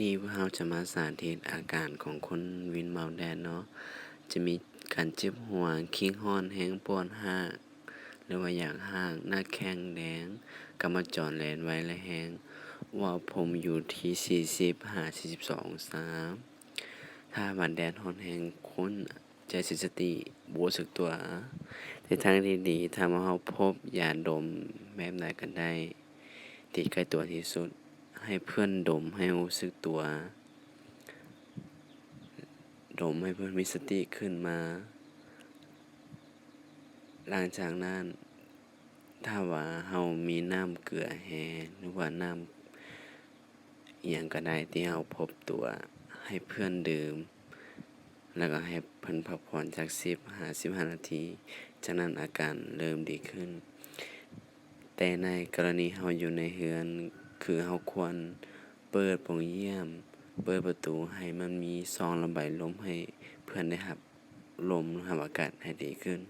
ນີ້ພວກເຮົາຈະມາສາທິດອາການຂອງຄົນວິນເມົາແດດເນາະ. ຈະມີການເຈັບຫົວ, ຄີງຮ້ອນແຮງ, ປວດຮາກ ຫຼືວ່າຢາກຮາກ, ໜ້າແຂ້ງແດງ, ກຳມະຈອນແລ່ນໄວ ແລະ ແຮງ, ອຸນຫະພູມຢູ່ທີ່ສີ່ສິບຫາສີ່ສິບສອງອົງສາ. ຖ້າວ່າແດດຮ້ອນແຮງ, ຄວນຈະເສຍສະຕິ, ບໍ່ຮູ້ສຶກຕົວ. ໃນທາງທີ່ດີ, ຖ້າວ່າເຮົາພົບຢາດົມແບບໃດກໍໄດ້ ທີ່ໃກ້ຕົວທີ່ສຸດ, ໃຫ້ເພື່ອນດົມໃຫ້ຮູ້ສຶກຕົວ, ດົມໃຫ້ເພື່ອນມີສະຕິຂຶ້ນມາ. ຫຼັງຈາກນັ້ນ, ຖ້າວ່າເຮົາມີນ້ຳເກືອແຮ່ ຫຼືວ່ານ້ຳອີ່ຫຍັງກໍໄດ້ທີ່ເຮົາພົບຕົວ, ໃຫ້ເພື່ອນດື່ມ ແລ້ວກໍໃຫ້ເພິ່ນພັກຜ່ອນຈັກສິບຫາສິບຫ້ານາທີ, ຈາກນັ້ນອາການເລີ່ມດີຂຶ້ນ. ແຕ່ໃນກໍລະນີເຮົາຢູ່ໃນເຮືອນ, ຄືເຮົາຄວນເປີດປ່ອງຢ້ຽມ, ເປີດປະຕູໃຫ້ມັນມີຊ່ອງລະບາຍລົມ ໃຫ້ເພື່ອນໄດ້ຮັບລົມ, ຮັບອາກາດໃຫ້ດີຂຶ້ນ.